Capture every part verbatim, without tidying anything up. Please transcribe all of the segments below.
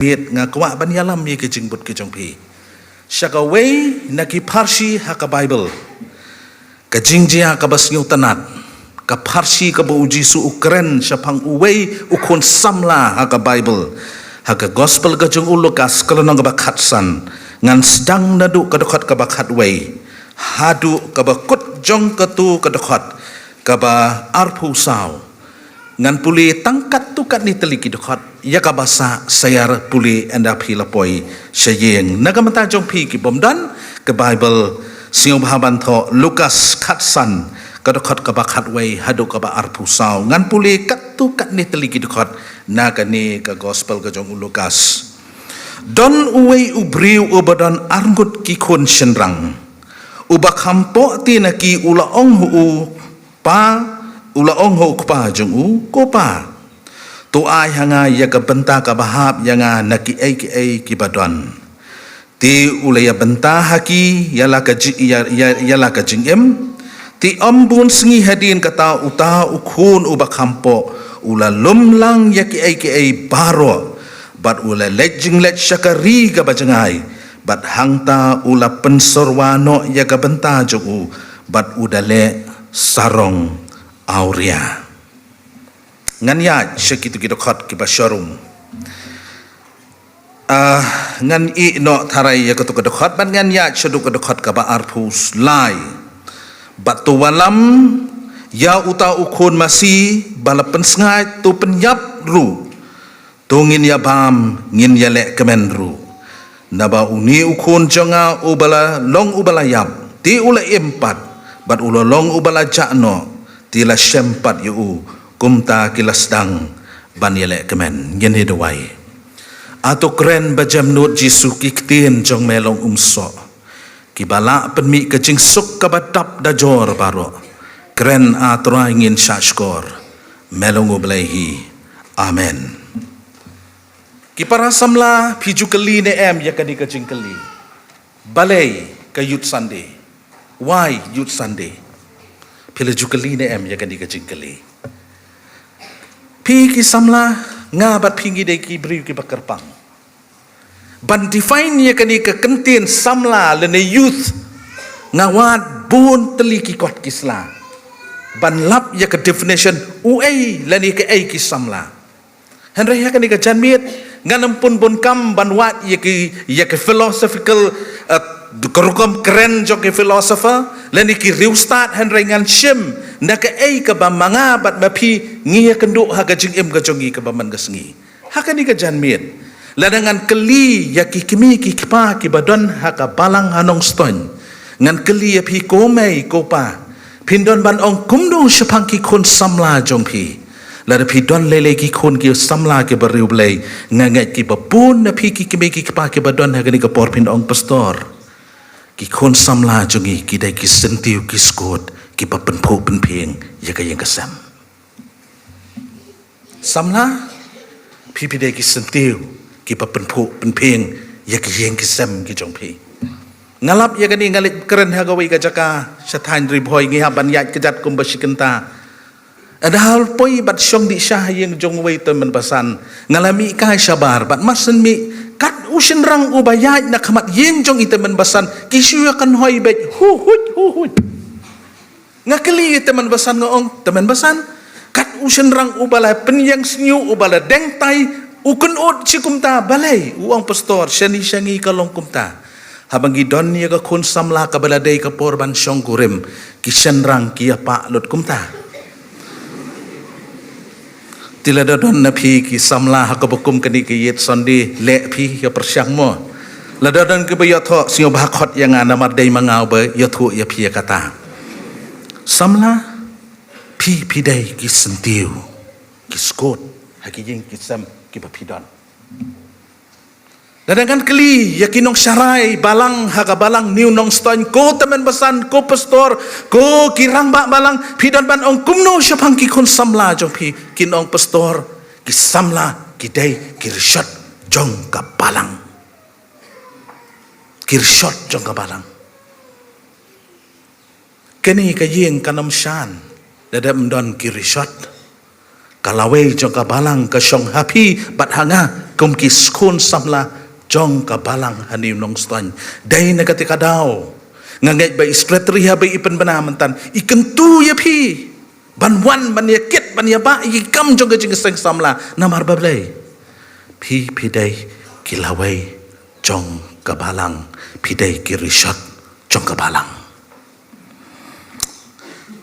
Bit nga kwah ban ïalam ïa ki jingbud ki jong phi sha kawei na ki pharshi ha ka Baibl. Ka jingjia kaba sngewtynnat, ka pharshi kaba u Jisu u kren shaphang uwei u khun samla ha ka Baibl. Ha ka Gospel ka jong u Lukas ka lynnong kaba khatsan, ngan sdang naduh ka dkhot kaba khatwei haduh kaba kut jong katu ka dkhot kaba arphew saw. Ngan pule tang katto katne tylli ki dkhot, ïa kaba sah sa ïar pule ynda phi la poi sha ïing. Na ka bynta jong phi ki bym don ka Baibl, sngewbha ban thoh Lukas khatsan, ka dkhot kaba khatwei haduh kaba arphew saw. Ngan pule katto katne tylli ki dkhot na kane ka Gospel ka jong u Lukas. Don uwei u briew uba don arngut ki khun shynrang. Uba kham poh te na ki u la ong ha u pa, u la ong ha u kpa jong u, "Ko pa, to ai ha nga ïa ka bynta kaba hap ïa nga na kiei kiei kiba don." Te u la ïa bynta ha ki ïa la ka ji-, ïa, ïa, ïa la ka jingim. Te ym bun sngi hadien kata uta u khun uba kham poh u la lum lang ïa kiei kiei baroh, bad u la leit jingleit sha ka ri kaba jngai, bad hangta u la pynsyrwa noh ïa ka bynta jong u, bad u da leh sarong awria. Ngan ïaid sha kitu ki dkhot kiba sharum. Ah, ngan ïeh noh tharai ïa katu ka dkhot, bad ngan ïaid shaduh ka dkhot kaba arphew lai. Bad to wallam ïa uta u khun masi ba la pynsngaid, to pynïap ruh. To ngin ïa bam, ngin ïa leh kmen ruh. Naba une u khun jong nga uba la long uba la ïap, te u la im pat, bad u la long uba la jah noh, te la shem pat ïa u. Kumta ki la sdang ban ïa leh kmen. Ngin ïa duwai. A to kren ba jemnud Jisu, ki ktien jong me long umsoh, kiba lah pynmih ka jingsuk kaba dap da jor baroh. Kren, A Trai, ngin shah shkor. Me long U Blei hi. Amen. Ki para samla, phi ju kylli ne em ïa kane ka jingkylli? Balei ka Youth Sunday? Why Youth Sunday? Phi la ju kylli ne em ïa kane ka jingkylli? Phi ki samla, nga bad phi ngi dei ki briew kiba kyrpang. Ban define ïa kane ka kyntien samla lane youth, nga wad bun tylli ki kot ki sla ban lap ïa ka definition uei lane kaei ki samla. Hynrei ha kane ka janmiet ngan ym pun bun kam ban wad ïa ki, ïa ki philosophical, eh, ka rukom kren jong ki philosopher lane ki riewstad, hynrei ngan shim na kaei kaba ma nga bad ma phi ngi ïakynduh ha ka jingim ka jong ngi kaba man ka sngi. Ha kane ka janmiet, lada ngan kylli ïa ki kmie ki kpa kiba don ha ka balang ha Nongstoiñ, ngan kylli ïa phi ko mei ko pa, phin don ban ong kumno shaphang ki khun samla jong phi? Lada phi don lei lei ki khun ki samla kiba riewblei, nga ngeit kiba bun na phi ki kmie ki kpa kiba don ha kane ka por phin ong, Pastor, ki khun samla jong ngi ki dei ki syntiew ki skud kiba pynphuh pynphieng ïa ka ïing ka sem. Samla, phi phi dei ki syntiew kiba pynphuh pynphieng ïa ki ïing ki sem ki jong phi. Nga lap ïa kane, nga leit kren ha kawei ka jaka sha thaiñ Ri Bhoi, ngi hap ban ïaid kjat kumba shi kynta. Ynda nga poi bad shong dih sha ïing jong uwei u tymmen basan, nga la mih kai shabar bad mar shen mih, kat u shynrang uba ïaid na khmat ïing jong i tymmen basan, ki shu ïa kynhoi beit, hu huit, hu huit. Nga kylli ïa i tymmen basan, nga ong, "Tymmen basan, kat u shynrang uba la pynïeng shñiuh, uba la deng tai, u kynud shi kumta balei?" U ong, "Pastor, shane sha ngi ka long kumta. Haba ngi don ïa ka khun samla kaba la dei ka por ban shongkurim, ki shynrang ki ïapah lut kumta." Te lada don na phi ki samla ha kaba kum kane ka Youth Sunday, leh phi ïa pyrshang mo. Lada don kiba ïathoh, sngewbha khot ïa nga namar dei ma nga uba ïathuh ïa phi ïa kata. Samla, phi phi dei ki syntiew ki skud ha ki ïing ki sem kiba phi don. Lada ngan kylli ïa ki nongsharai balang ha ka balang New Nongstoiñ, ko tymmen basan, ko pastor, ko ki rangbah balang, phi don ban ong kumno shaphang ki khun samla jong phi? Kin ong, Pastor, ki samla ki dei ki rishot jong ka balang. Ki rishot jong ka balang. Kane ka ïing kan ym shan lada ym don ki rishot. Ka lawei jong ka balang ka shong ha phi bad ha nga kum ki khun samla jong ka balang ha New Nongstoiñ. Dei na kata ka daw nga ngeit ba i Secretary haba i pynbna mynta i kyntu ïa phi ban wan ban ïa kit ban ïa bah ïa ki kam jong ka jingïaseng samla. Namar balei? Phi phi dei ki lawei jong ka balang, phi dei ki rishot jong ka balang.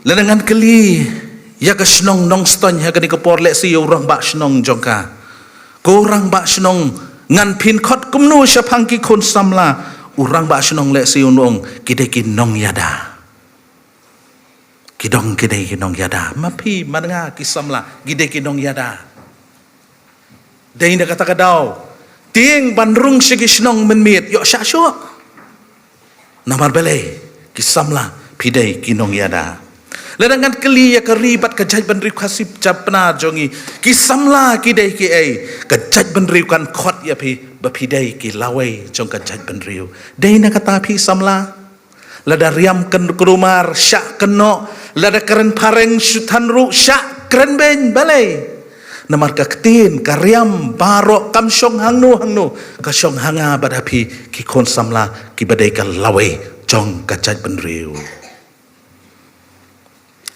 Lada ngan kylli ïa ka shnong Nongstoiñ ha kane ka por, lehse ïa u rangbah shnong jong ka, ko rangbah shnong, ngan pynkhot kumno shaphang ki khun samla? U rangbah shnong lehse un ong ki dei ki nongïada. Ki dong ki dei ki nongïada. Ma phi ma nga ki samla ki dei ki nongïada. Dei na kata ka daw, tieng ban rung sha ki shnong mynmiet ïoh shah shuh. Namar balei? Ki samla phi dei ki nongïada. Lada ngan kylli ïa ka ri bad ka jaitbynriew Khasi Jaitbynriew jong ngi, ki samla ki dei kiei? Ka jaitbynriew kan khot ïa phi ba phi dei ki lawei jong ka jaitbynriew. Dei na kata phi samla? Lada riam kynrumar shah kynnoh, lada kren phareng shu than ruh shah kren beiñ. Balei? Namar ka ktien ka riam baroh kam shong hangno hangno, ka shong ha nga bad ha phi ki khun samla kiba dei ka lawei jong ka jaitbynriew.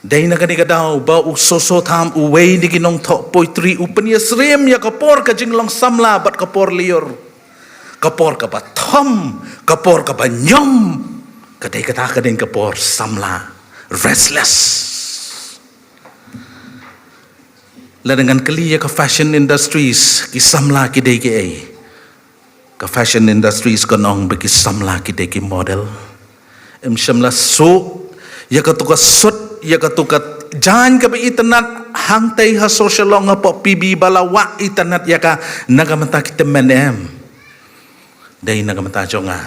Dei na kane ka daw ba u Soso Tham, uwei na ki nongthoh poetry, u pynïasyriem ïa ka por ka jinglong samla bad ka por lyiur, ka por kaba thom, ka por kaba ñiom. Ka dei kata ka dei ka por samla, restless. Lada ngan kylli ïa ka fashion industries, ki samla ki dei kiei? Ka fashion industries kan ong ba ki samla ki dei ki model. Em shym la suh ïa katu ka suit, ïa katu ka jaiñ kaba itynnad hangtei ha social, long hapoh P B ba la wah itynnad ïa ka na ka bynta ki tymmen, em? Dei na ka bynta jong nga,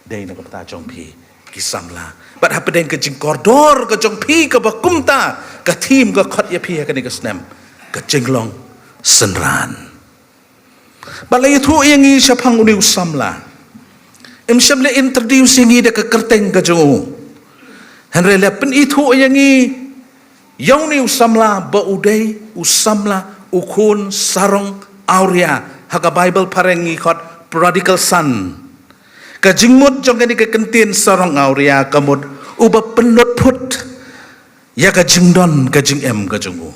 dei na ka bynta jong phi ki samla. Bad hapdeng ka jingkordor ka jong phi kaba kumta, ka theme ka khot ïa phi ha kane ka snem, ka jinglong synran. Bad la ïathuh ïa ngi shaphang une u samla. Em shym la introduce ïa ngi da ka kyrteng ka jong u, hynrei la pynithuh ïa ngi ïa une u samla ba u dei u samla, u khun sarong awria. Ha ka Baibl phareng ngi khot prodigal son. Ka jingmut jong kane ka kyntien sarong awria ka mut uba pynlut phut ïa ka jingdon ka jingem ka jong u.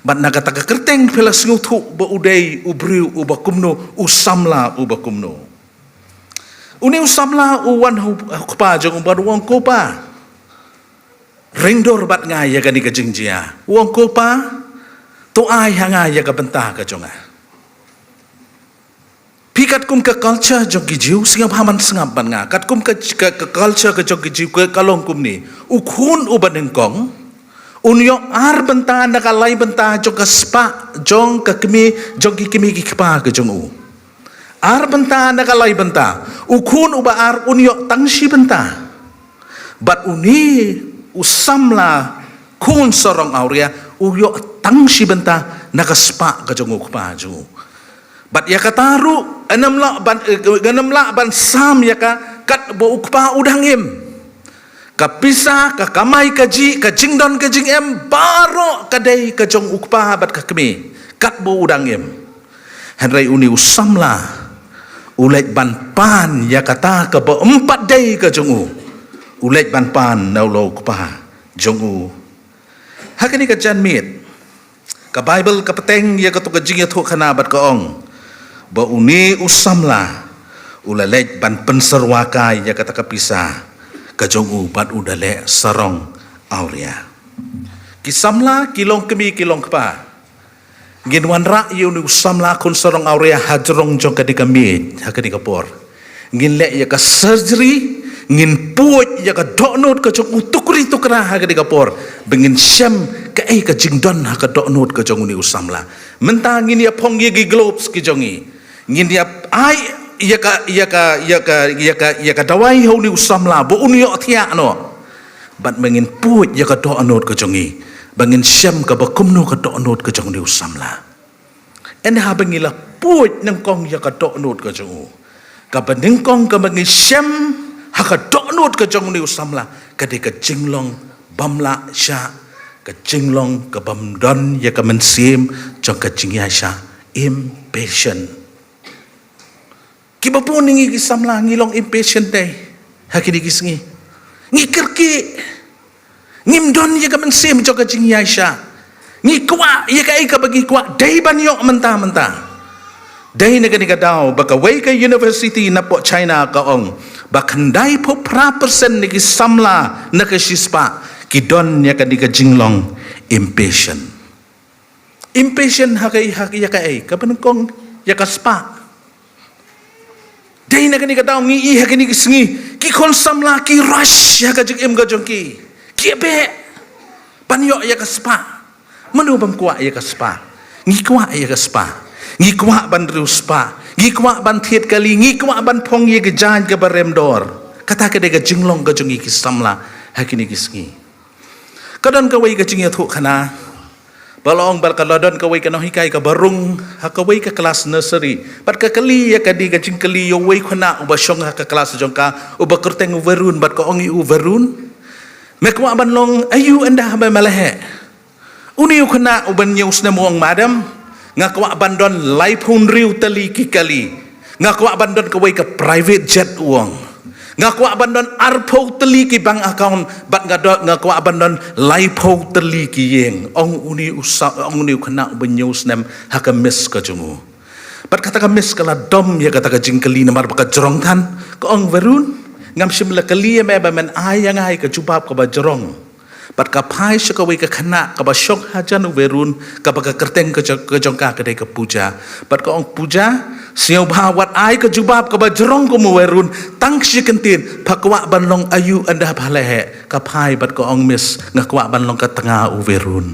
Bad na kata ka kyrteng phi la sngewthuh ba u dei u briew uba kumno, u samla uba kumno. Une u samla u wan ha u kpa jong u bad u ong, "Ko pa, ringdur bad nga ïa kane ka jingjia." U ong, "Ko pa, to ai ha nga ïa ka bynta ka jong nga." Phi, katkum ka culture jong ki Jiw, sngap ha man sngap bad nga, katkum ka, ka, ka culture ka jong ki Jiw ka, ka long kumne. U khun uba nyngkong un ïoh ar bynta na ka lai bynta jong ka spah jong ka kmie, jong ki kmie ki kpa ka jong u. Ar bynta na ka lai bynta. U khun uba ar un ïoh tang shi bynta. Bad une u samla khun sarong awria u ïoh tang shi bynta na ka spah ka jong u kpa jong u. Bad ïa kata ruh, ngam lah ban, eh, ngam lah ban sam ïa ka, katba u kpa u dang im. Ka pisa, ka kamai kajih, ka jingdon ka jingem, baroh ka dei ka jong u kpa bad ka kmie, katba u dang im. Hynrei une u samla u leit ban pan ïa kata kaba ym pat dei ka jong u. U leit ban pan na u lawei u kpa jong u. Ha kane ka janmiet, ka Baibl ka bteng ïa katu ka jingïathuhkhana bad ka ong ba une u samla u la leit ban pynsyrwa kai ïa kata ka pisa ka jong u bad u da leh sarong awria. Ki samla, ki longkmie, ki longkpa, ngin wanrah ïa une u samla khun sarong awria hajrong jong kane ka miej ha kane ka por. Ngin leh ïa ka surgery, ngin puid ïa ka dohnud ka jong u tukri tukra ha kane ka por, ba ngin shem kaei ka jingdon ha ka dohnud ka jong une u samla. Mynta ngin ïa phong ïa ki gloves ki jong ngi, ngin ïa ai ïa ka, ïa ka, ïa ka, ïa ka, ïa ka dawai ha une u samla ba un ïoh thiah noh, bad ba ngin puid ïa ka dohnud ka jong ngi, ba ngin shem kaba kumno ka dohnud ka jong une u samla. Ynda haba ngi la puid nyngkong ïa ka dohnud ka jong u, kaba nyngkong kaba ngi shem ha ka dohnud ka jong une u samla ka dei ka jinglong bym lah shah Ka jinglong ka bym don ïa ka mynsiem jong ka jingïaishah, impatient. Kiba bun na ngi ki samla ngi long impatient dei ha kine ki sngi. Ngi kyrkieh. Ngim don ïa ka mynsiem jong ka jingïaishah. Ngi kwah ïa kaei kaba ngi kwah dei ban ïoh mynta mynta. Dei na kane ka daw ba kawei ka university napoh China ka ong ba khyndaiphew phra percent na ki samla na ka shispah ki don ïa kane ka jinglong impatient. Impatient ha kaei, ha ïa kaei, kaba nyngkong ïa ka spah. Dei na kane ka daw ngi i ha kine ki sngi ki khun samla ki rush ha ka jingim ka jong ki. Ki beh ban ïoh ïa ka spah. Mano bym kwah ïa ka spah? Ngi kwah ïa ka spah. Ngi kwah ban riewspah. Ngi kwah ban thied kali, ngi kwah ban phong ïa ka jaiñ kaba rem dor. Kata ka dei ka jinglong ka jong ngi ki samla ha kine ki sngi. Ka don kawei ka jingïathuhkhana ba la ong ba ka la don kawei ka nonghikai kaba rung ha kawei ka klas nursery. Bad ka kylli ïa kane ka jingkylli ïa uwei u khynnah uba shong ha ka klas jong ka, uba kyrteng u Varun, bad ka ong ïa u, Varun, me kwah ban long aïu ynda ba me la heh? Une u khynnah uba hynñiew snem u ong, Madam, nga kwah ban don laiphew hynriew tylli ki kali. Nga kwah ban don kawei ka private jet, u ong. Nga kwah ban don arphew tylli ki bank account, bad nga don, nga kwah ban don laiphew tylli ki ïing, ong une u sa-, ong une u khynnah uba hynñiew snem ha ka miss ka jong u. Bad kata ka miss ka la dom ïa kata ka jingkylli namar ba ka jrong than. Ka ong, Varun, ngam shym la kylli ïa me ba men ai ïa nga ïa ka jubab kaba jrong. Bad ka phai sha kawei ka khynnah kaba shong hajan u Varun, kaba ka kyrteng ka jong, ka jong ka ka dei ka Puja. Bad ka ong, Puja, sngewbha wat ai ka jubab kaba jrong kum u Varun, tang shi kyntien, pha kwah ban long aïu ynda pha la heh? Ka phai bad ka ong, Miss, nga kwah ban long ka tnga u Varun.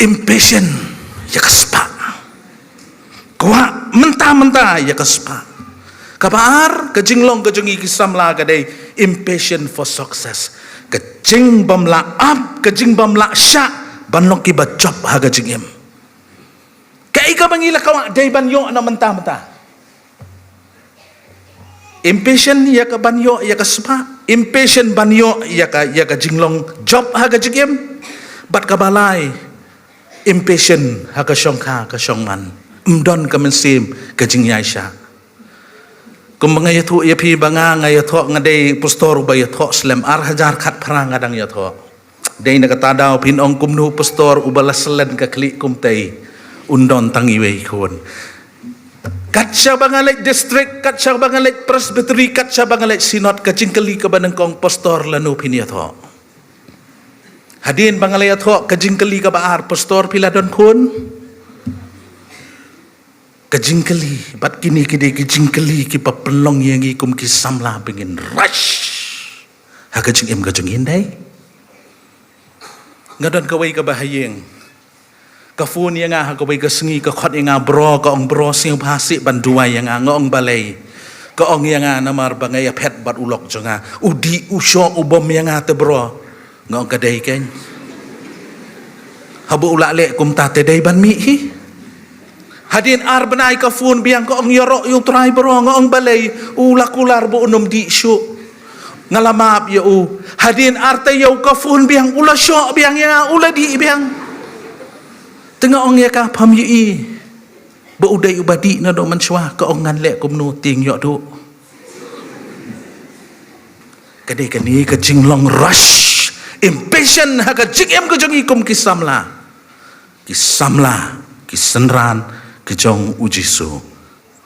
Impatient ïa ka spah. Kwah mynta mynta ïa ka spah. Kaba ar, ka jinglong ka jong ngi ki samla ka dei impatient for success. Ka jingbym lah ap, ka jingbym lah shah ban long kiba jop ha ka jingim. Kaei kaba ngi la kwah dei ban ïoh na mynta mynta. Impatient ïa ka ban ïoh ïa ka spah, impatient ban ïoh ïa ka, ïa ka jinglong jop ha ka jingim. Bad kaba lai, impatient ha ka shongkha ka shongman. Ym don ka mynsiem ka jingïaishah. Kumba nga ïathuh ïa phi ba nga, nga ïathoh, nga dei pastor uba ïathoh slem, ar hajar khatphra nga dang ïathoh. Dei na kata daw phin ong, kumno pastor uba la slen ka khlieh kumtei, un don tang iwei i khun? Kat shaba nga leit district, kat shaba nga leit presbytery, kat shaba nga leit synod, ka jingkylli kaba nyngkong, pastor, lano phin ïathoh? Hadien ba nga la ïathoh, ka jingkylli kaba ar, pastor, phi la don khun? Ka jingkylli, bad kine ki dei ki jingkylli kiba pynlong ïa ngi kum ki samla ba ngin rush ha ka jingim ka jong ngi, ym dei? Nga don kawei kaba ha ïing, ka phone ïa nga ha kawei ka sngi, ka khot ïa nga, bro, ka ong, bro, sngewbha seh ban duwai ïa nga. Nga ong, balei? Ka ong ïa nga, namar ba nga ïaphet bad u lok jong nga, u dih u shoh u bom ïa nga te, bro. Nga ong, ka dei keiñ. Haba u la leh kumta te dei ban mih hi. Hadien ar bnai ka phone biang, ka ong, ïaroh ïa U Trai bro. Nga ong, balei? U la kular ba un ym dih shuh. Nga la map ïa u. Hadien ar taïew ka phone biang, u la shoh biang ïa nga, u la dih biang. Te nga ong ïa ka, pham ïohi ba u dei uba dih naduh mynshuwa? Ka ong, ngan leh kumno, tieng ïoh duh. Ka dei kane ka jinglong rush, impatient ha ka jingim ka jong ngi kum ki samla. Ki samla, ki synran ki jong U Jisu.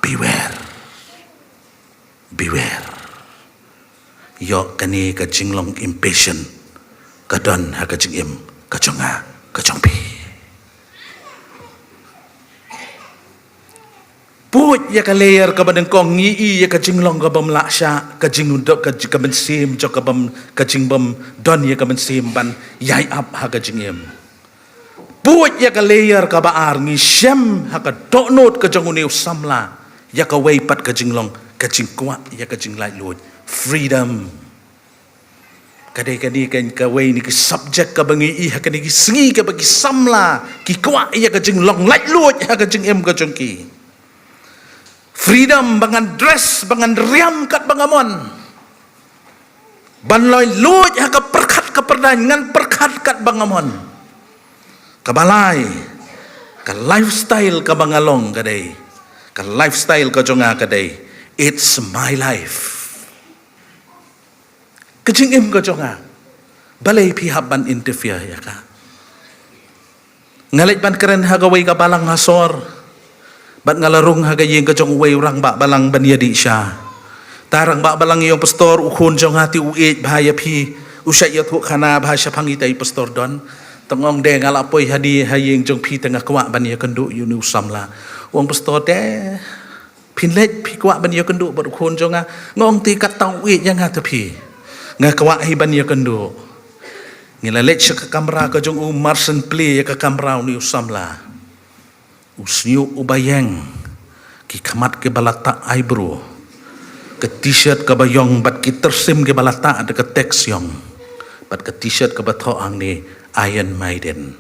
Beware. Beware. Ïoh kane ka jinglong impatient ka don ha ka jingim ka jong nga, ka jong phi. Put ïa ka layer kaba nyngkong, ngi i ïa ka jinglong kabym lah shah, ka jingdon, ka jing, ka mynsiem jong ka bym, ka jingbym don ïa ka mynsiem ban ïai ap ha ka jingim. Put ïa ka layer kaba ar, ngi shem ha ka dohnud ka jong une u samla ïa kawei pat ka jinglong, ka jingkwah ïa ka jinglaitluid, freedom. Ka dei kane ka, kawei na ki subject kaba ngi i ha kine ki sngi, kaba ki samla ki kwah ïa ka jinglong laitluid ha ka jingim ka jong ki. Freedom, ba ngan dress, ba ngan riam katba nga mon. Ban loi luid ha ka pyrkhat ka pyrdaiñ, ngan pyrkhat katba nga mon. Kaba lai, ka lifestyle kaba nga long ka dei, ka lifestyle ka jong nga ka dei, it's my life. Ka jingim ka jong nga, balei phi hap ban interfere ïa ka? Nga leit ban kren ha kawei ka balang ha sor, bad nga la rung ha ka ïing ka jong uwei u rangbah balang ban ïadih sha. Ta rangbah balang ïa u pastor, u khun jong nga te u ïeit bha ïa phi, u shait ïathuh khana bha shaphang ita i pastor don. Te nga ong de, nga la poi hangne ha ïing jong phi te nga kwah ban ïakynduh ïa une u samla. U ong pastor de, phin leit phi kwah ban ïakynduh bad u khun jong nga? Nga ong te katta u ïeit ïa nga te phi, nga kwah hi ban ïakynduh. Ngi la leit sha ka kamra ka jong u, mar shen plie ïa ka kamra une u samla. U shñiuh uba ïeng, ki khmat kiba la tah eyebrow, ka t-shirt kaba ïong bad ki tyrsim kiba la tah da ka text ïong, bad ka t-shirt kaba thoh hangne Iron Maiden.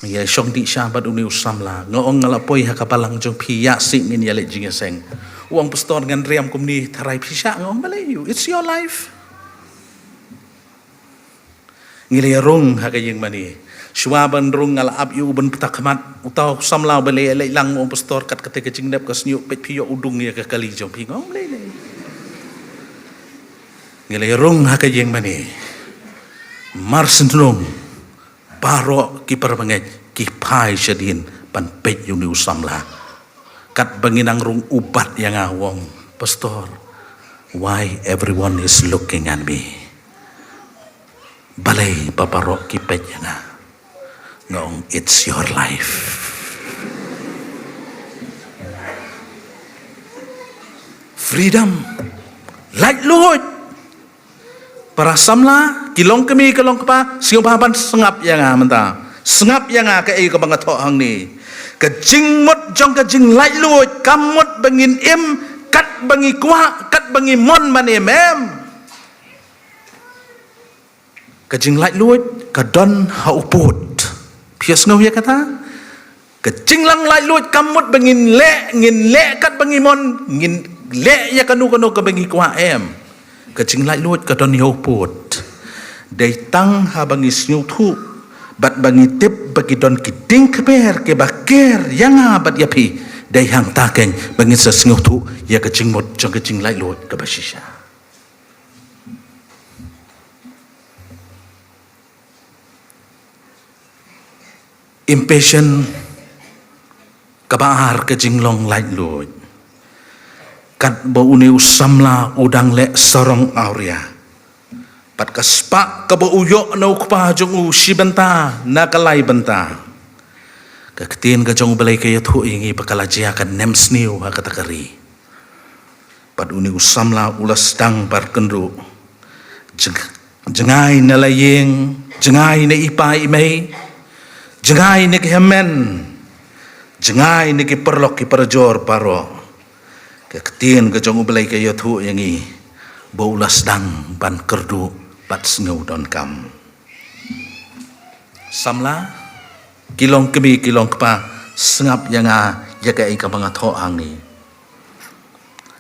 Ïa shong dih sha bad une u samla. Nga ong nga la poi ha ka balang jong phi, ïa sih ngin ïa leit jingïaseng. U ong pastor ngan riam kumne, tharai phi shah. Nga ong balei ïa u, it's your life. Ngi la ïa rung ha ka ïing mane. Shuwa ban rung nga la ap ïa u ban pynthikna khmat. Uta u samla uba la ïa leit lang u ong pastor kat kata ka jingdep ka shñiuh, peit phi ïoh u dung ïa ka kali jong phi. Nga ong lei lei. Ngi la ïa rung ha ka ïing mane. Mar shen tnum, baroh ki parabangeit ki phai shadien ban peit ïa une u samla. Katba ngi nang rung u bat ïa nga u ong, pastor, why everyone is looking at me? Balei ba baroh ki peit ïa nga? Nga ong it's your life. Freedom. Laitluid. Para samla, ki long kmie ki long kpa, sngewbha ban sngap ïa nga mynta. Sngap ïa nga kaei kaba nga thoh hangne. Ka jingmut jong ka jinglaitluid kam mut ba ngin im katba ngi kwah, katba ngi mon ban im, em. Ka jinglaitluid ka don ha u pud. Phi sngew ïa kata? Ka jinglong laitluid kam mut ba ngin leh, ngin leh katba ngi mon, ngin leh ïa kano kano kaba ngi kwah, em. Ka jinglaitluid ka don ha u pud. Dei tang haba ngi sngewthuh bad ba ngi tip ba ki don ki diengkper kiba ker ïa nga bad ïa phi, dei hangta keiñ ba ngin sa sngewthuh ïa ka jingmut jong ka jinglaitluid kaba shisha. Impatient, kaba ar ka jinglong laitluid. Katba une u samla u dang leh sarong awria, bad ka spah kaba u ïoh na u kpa jong u shi bynta na ka lai bynta. Ka ktien ka jong U Blei ka ïathuh ïa ngi ba ka la jia ka nemsniew ha kata ka ri. Bad une u samla u la sdang ban kynduh. Jng-, jngai na la ïing, jngai na i pa i mei, jngai na ki hynmen, jngai na ki paralok ki parajor baroh. Ka ktien ka jong U Blei ka ïathuh ïa ngi ba u la sdang ban kyrduh bad sngew donkam. Samla, ki long kmie ki long kpa, sngap ïa nga ïa kaei kaba nga thoh hangne.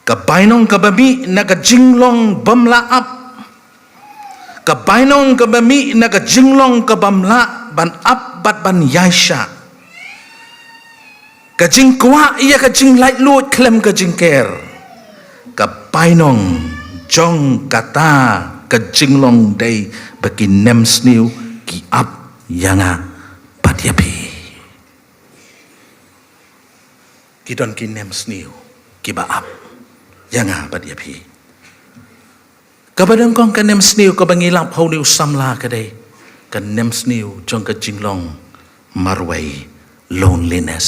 Ka bainong kaba mih na ka jinglong bym lah ap. Ka bainong kaba mih na ka jinglong ka bym lah ban ap bad ban ïaishah. Ka jingkwah ïa ka jinglaitluid khlem ka jingker. Ka bainong jong kata ka jinglong dei ba ki nemsniew ki ap ïa nga bad ïa phi. Ki don ki nemsniew kiba ap ïa nga bad ïa phi. Kaba nyngkong ka nemsniew kaba ngi lap ha une u samla ka dei ka nemsniew jong ka jinglong marwei, loneliness.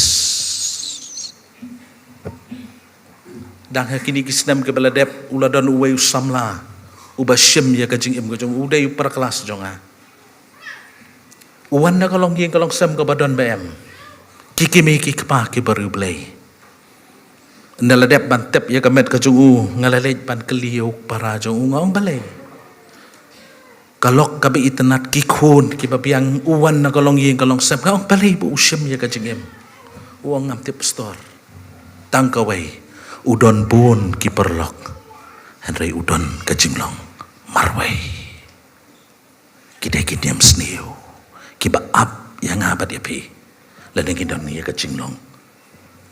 Dang ha kine ki snem kiba la dep u la don uwei u samla uba shim ïa ka jingim ka jong u, u dei u para klas jong nga. U wan na ka longïing ka longsem kaba don ba em ki kmie ki kpa kiba riewblei. Nga la dep ban tep ïa ka met ka jong u, nga la leit ban kylli ïa u para jong u, nga ong balei. Ka lok kaba itynnad, ki khun kiba biang, u wan na ka longïing ka longsem, nga ong balei ba u shim ïa ka jingim. U ong ngam tip pastor. Tang kawei, u don bun ki paralok, hynrei u don ka jinglong marwei. Ki dei ki niam sniew kiba ap ïa nga bad ïa phi lada ngi don ïa ka jinglong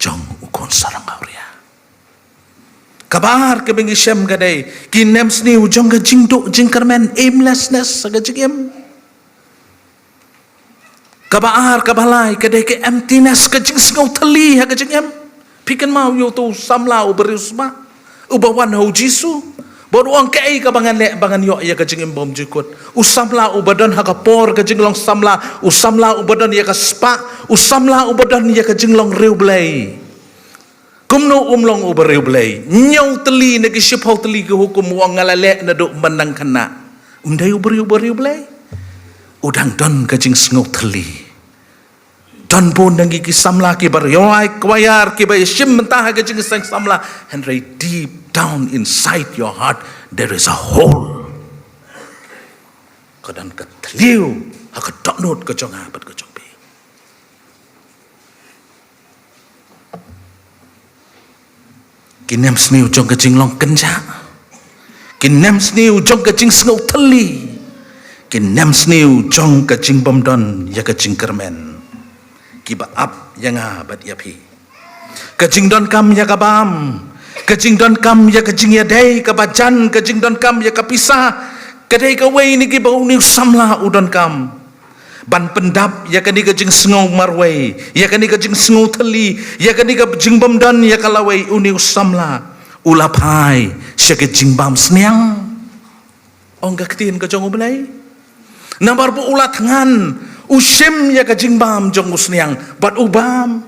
jong u khun sarong awria. Kaba ar kaba ngi shem ka dei ki niam sniew jong ka jingduh jingkyrmen, aimlessness ha ka jingim. Kaba ar, kaba lai ka dei ka emptiness, ka jingsngew thylli ha ka jingim. Phi kynmaw ïa uto u samla uba riewspah uba wan ha u Jisu bad u ong, kaei kaba ngan leh ba ngan ïoh ïa ka jingim bymjukut? U samla uba don ha ka por ka jinglong samla, u samla uba don ïa ka spah, u samla uba don ïa ka jinglong riewblei. Kumno um long uba riewblei? Hynñiew tylli na ki shiphew tylli ki hukum u ong nga la leh naduh mynba nga khynnah. Um dei u briew uba riewblei. U dang don ka jingsngew thylli. Don bun na ngi ki samla kiba riewspah, choir, kiba ïashim bynta ha ka jingseng samla, hynrei deep down inside your heart there is a hole. Ka don ka thliew ha ka dohnud ka jong nga bad ka jong phi. Ki niam sniew jong ka jinglong kynjah, ki niam sniew jong ka jingsngew thylli, ki niam sniew jong ka jingbymdon ïa ka jingkyrmen, kiba ap ïa nga bad ïa phi. Ka jingdonkam ïa ka bam, ka jingdonkam ïa ka jingïadei kaba jan, ka jingdonkam ïa ka pisa, ka dei kawei na kiba une u samla u donkam. Ban pyndap ïa kane ka jingsngew marwei, ïa kane ka jingsngew thylli, ïa kane ka jingbymdon ïa ka lawei, une u samla u la phai sha ka jingbam sniang. Ong ka ktien ka jong U Blei. Namar ba u la thngan, u shim ïa ka jingbam jong u sniang bad u bam.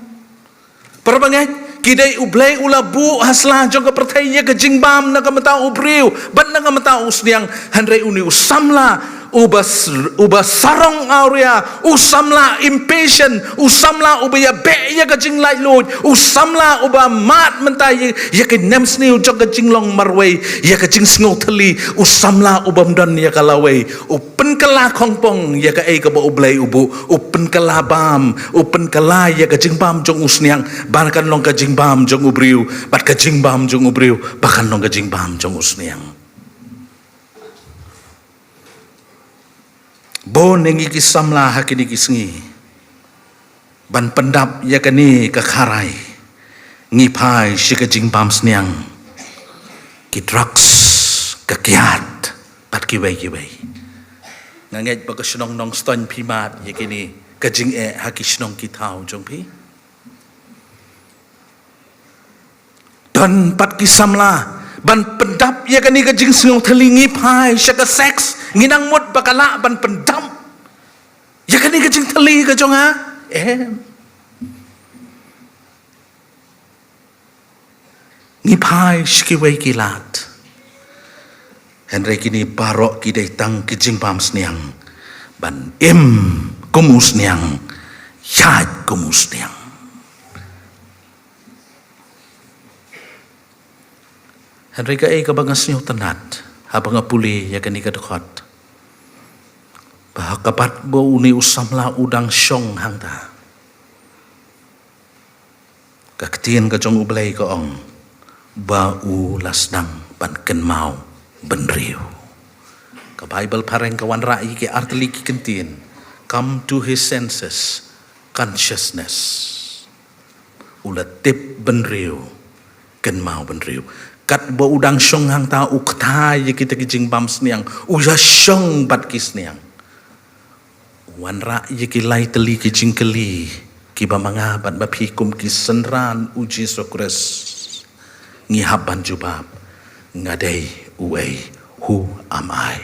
Para bangeit, ki dei U Blei u la buh ha sla jong ka pyrthei ïa ka jingbam na ka bynta u briew bad na ka bynta u sniang, hynrei une u samla uba s-, uba sarong awria, u samla impatient, u samla uba ïabeh ïa ka jinglaitluid, u samla uba mad mynta ïa, ïa ka niam sniew jong ka jinglong marwei, ïa ka jingsngew thylli, u samla ubym don ïa ka lawei, u pynkylla khongpong ïa kaei kaba U Blei u buh, u pynkylla bam, u pynkylla ïa ka jingbam jong u sniang ba kan long ka jingbam jong u briew, bad ka jingbam jong u briew ba kan long ka jingbam jong u sniang. Bun na ngi ki samla ha kine ki sngi ban pyndap ïa kane ka kharai, ngi phai sha ka jingbam sniang, ki drugs, ka kiad bad kiwei kiwei. Nga ngeit ba ka shnong Nongstoiñ phi mad ïa kine ka jingeh ha ki shnong ki thaw jong phi. Don pat ki samla ban pyndap ïa kane ka jingsngew thylli, ngi phai sha ka sex, ngi nang mut ba ka lah ban pyndap ïa kane ka jingthylli ka jong nga. Em. Ngi phai sha kiwei ki lad. Hynrei kine baroh ki dei tang ki jingbam sniang, ban im kum u sniang, ïaid kum u sniang. Hynrei kaei kaba nga sngewtynnat haba nga pule ïa kane ka dkhot, ba ha kaba une u samla u dang shong hangta, ka ktien ka jong U Blei ka ong ba u la sdang ban kynmaw bynriew. Ka Baibl phareng ka wanrah ïa ki artylli ki kyntien, come to his senses, consciousness. U la tip bynriew, kynmaw bynriew. Katba u dang shong hangta u kta ïa kita ki jingbam sniang, u ïashong bad ki sniang. Wanrah ïa ki lai tylli ki jingkylli kiba ma nga bad ma phi kum ki synran U Jisu Khrist ngi hap ban jubab, nga dei uei, who am I?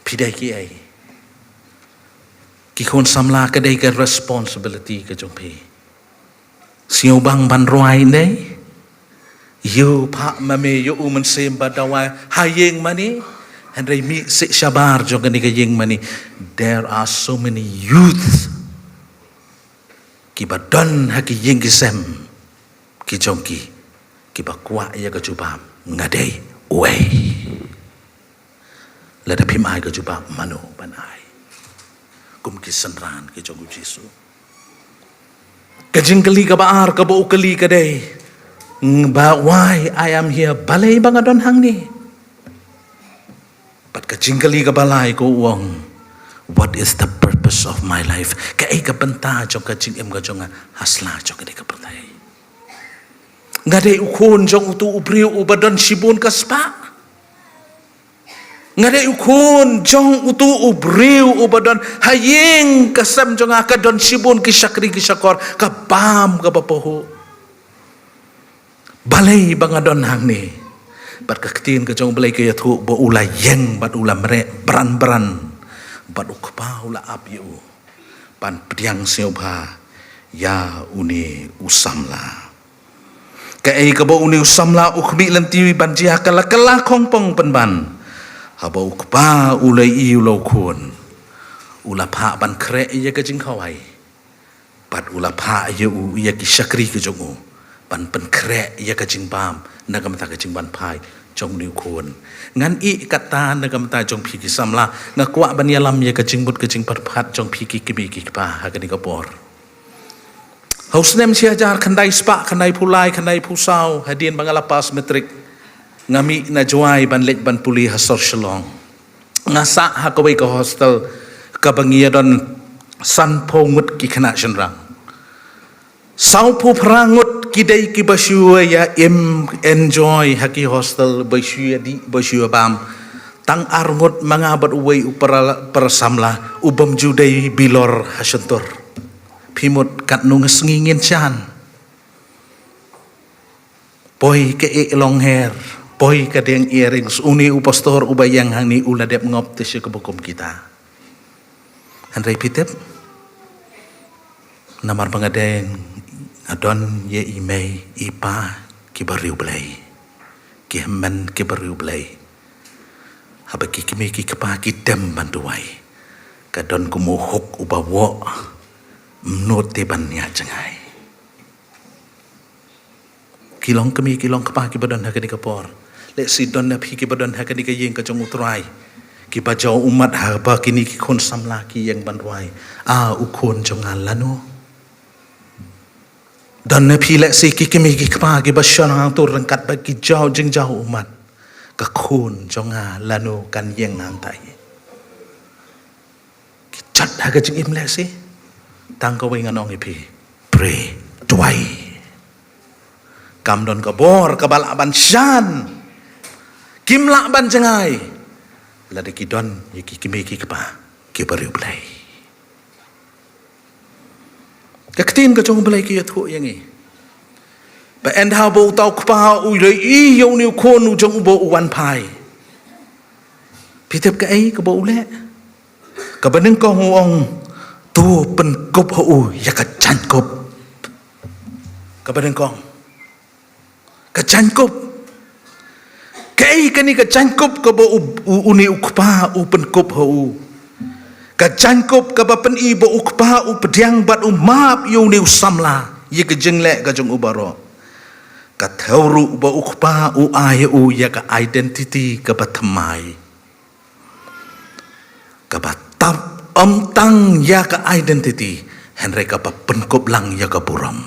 Phi dei kiei? Ki khun samla, ka dei ka responsibility ka jong phi. Sngewbang ban rwai ne? Ïoh phah ma me ïa u Mynsiem Badawa ha ïing mane. Hynrei mih sha shabar jong kane ka ïing mane, there are so many youth kiba don ha ki ïing ki sem ki jong ki, kiba kwah ïa ka jubab, nga dei uei? Lada phim ai ka jubab, mano ban ai? Kum ki synran ki jong U Jisu. Ka jingkylli kaba ar kaba u kylli ka dei, But why I am here? Balei ba nga don hangne? Bad ka jingkylli kaba lai ka u ong, what is the purpose of my life? Kaei ka bynta jong ka jingim ka jong nga ha sla jong kane ka pyrthei? Nga dei u khun jong uto u briew uba don shibun ka spah. Nga dei u khun jong uto u briew uba don ha ïing ka sem jong nga ka don shibun ki shakri ki shakor, ka bam kaba pahuh. Balei ba nga don hangne? Bad ka ktien ka jong U Blei ka ïathuh ba u la ïeng bad u la mareh bran bran. Bad u kpa u la ap ïa u ban pdiang sngewbha ïa une u samla. Kaei kaba une u samla u khmih lynti ban jia ka la kylla khongpong pynban. Haba u kpa u la ïohi u la u khun, u la phah ban khreh ïa ka jingkhawai. Bad u la phah ïa u ïa ki shakri ka jong u ban pynkhreh ïa ka jingbam na ka bynta ka jingwan phai jong une u khun. Ngan ïeh kata na ka bynta jong phi ki samla, nga kwah ban ïalam ïa ka jingmut ka jingpyrkhat jong phi ki kmie ki kpa ha kane ka por. Ha u snem shi hajar khyndai spah khyndaiphew lai khyndaiphew saw, hadien ba nga la pass matric, nga mih na Jowai ban leit ban pule ha sor Shillong. Nga sah ha kawei ka hostel kaba ngi ïadon sanphew ngut ki khynnah shynrang. Sawphew phra ngut ki dei kiba shu ïa im enjoy ha ki hostel, ba shu ïa dih ba shu ïa bam. Tang ar ngut, ma nga bad uwei u para, para samla u bym ju dei bilor ha shyntur. Phi mut katno nga sngi ngin shan. Poi ka eh long hair, poi ka deng earrings, une u pastor uba ïeng hangne u la dep ngop te sha kaba kum kita. Hynrei phi tip, namar ba nga dei, nga don ïa i mei i pa kiba riewblei, ki hynmen kiba riewblei. Haba ki kmie ki kpa ki dem ban duwai, ka don kum u huk uba woh, ym nud te ban ïa jngai. Ki long kmie ki long kpa kiba don ha kane ka por. Lehse don na phi kiba don ha kane ka ïing ka jong U Trai, kiba jaw ummat haba kine ki khun samla ki ïeng ban duwai, a u khun jong nga lano? Don na phi lehse ki kmie ki kpa kiba shong hangto ryngkat bad ki jaw jingjaw ummat, ka khun jong nga lano kan ïeng hangtai? Ki jot ha ka jingim lehse. Tang kawei ngan ong ïa phi, pray, duwai. Kam don ka bor kaba lah ban shan, kim lah ban jngai lada ki don ïa ki kmie ki kpa kiba riewblei. Ka ktien ka jong U Blei ka ïathuh ïa ngi ba ynda haba uta u kpa u la ïohi ïa une u khun u jong u ba u wan phai, phi tip kaei kaba u leh? Kaba nyngkong u ong, to pynkup ha u ïa ka jaiñkup. Kaba nyngkong, ka jaiñkup. Kaei kane ka jaiñkup kaba u, u, une u kpa u pynkup ha u? Ka jaiñkup kaba pyni ba u kpa u pdiang bad u map ïa une u samla ïa ka jingleh ka jong u baroh. Ka thew ruh ba u kpa u ai ha u ïa ka identity kaba thymmai, kaba tap ym tang ïa ka identity, hynrei kaba pynkup lang ïa ka burom.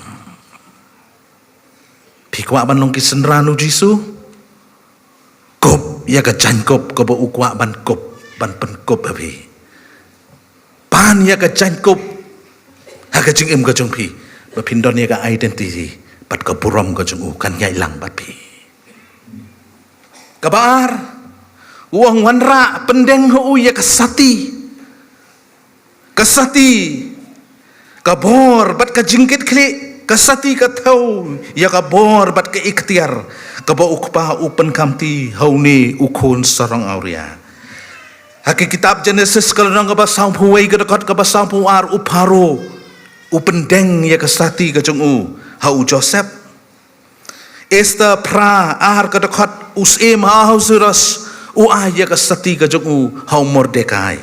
Phi kwah ban long ki synran u Jisu? Kup ïa ka jaiñkup kaba u kwah ban kup, ban pynkup ha phi. Pan ïa ka jaiñkup ha ka jingim ka jong phi, ba phin don ïa ka identity bad ka burom ka jong u kan ïaid lang bad phi. Kaba ar, u ong wanrah pyndeng ha u ïa ka sati. Ka sati, ka bor bad ka jingkitkhlieh, ka sati ka thew ïa ka bor bad ka iktiar kaba u kpa u pynkhamti ha une u khun sarong awria. Ha ka kitab Genesis ka lynnong kaba sawphew wei ka dkhot kaba sawphew ar, u Pharaoh u pyndeng ïa ka sati ka jong u ha u Joseph. Esther phra ar ka dkhot, u syiem Ahasuerus u ai ïa ka sati ka jong u ha u Mordekai.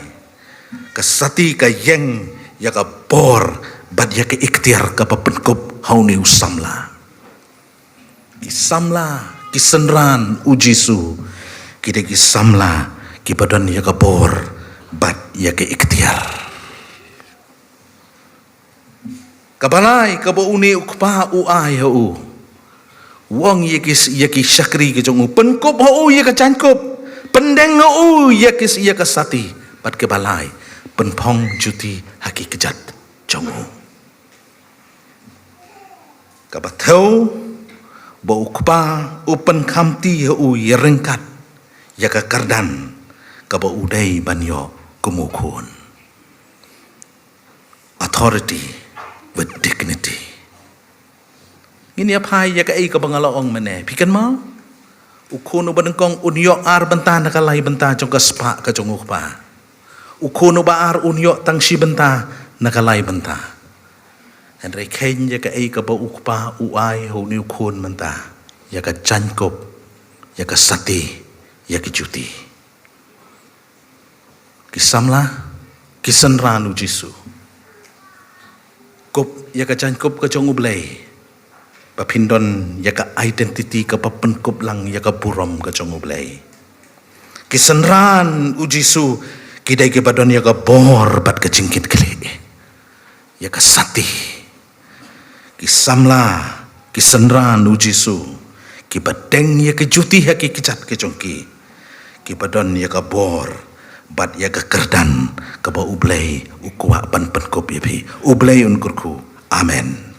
Ka sati ka ïeng ïa ka bor bad ïa ka iktiar kaba pynkup ha une u samla. Ki samla, ki synran u Jisu, ki dei ki samla kiba don ïa ka bor bad ïa ka iktiar. Kaba lai kaba une u kpa u ai ha u, U ong ïa ki, ïa ki shakri ki jong u, pynkup ha u ïa ka jaiñkup, pyndeng ha u ïa ki, ïa ka sati, bad kiba lai, pynphong juti ha ki kjat jong u. Kaba thew, ba u kpa u pynkhamti ha u ïa ryngkat ïa ka kyrdan kaba u dei ban ïoh kum u khun. Authority with dignity. Ngin ïa phai ïa kaei kaba nga la ong mynne. Phi kynmaw? U khun uba nyngkong un ïoh ar bynta na ka lai bynta jong ka spah ka jong u kpa. U khun uba ar un ïoh tang shi bynta na ka lai bynta. Hynrei kheiñ ïa kaei kaba u kpa u ai ha une u khun mynta. Ïa ka jaiñkup, ïa ka sati, ïa ka juti. Ki samla, ki synran u Jisu. Kup ïa ka jaiñkup ka jong u Blei. Ba phin don ïa ka identity kaba pynkup lang ïa ka burom ka jong u Blei. Ki synran u Jisu, ki dei kiba don ïa ka bor bad ka jingkitkhlieh. Ïa ka sati. Ki samla, ki synran u Jisu, kiba deng ïa ki juti ha ki kjat ki jong ki, kiba don ïa ka bor bad ïa ka kyrdan kaba u Blei u kwah ban pynkup ïa phi. U Blei un kyrkhu. Amen.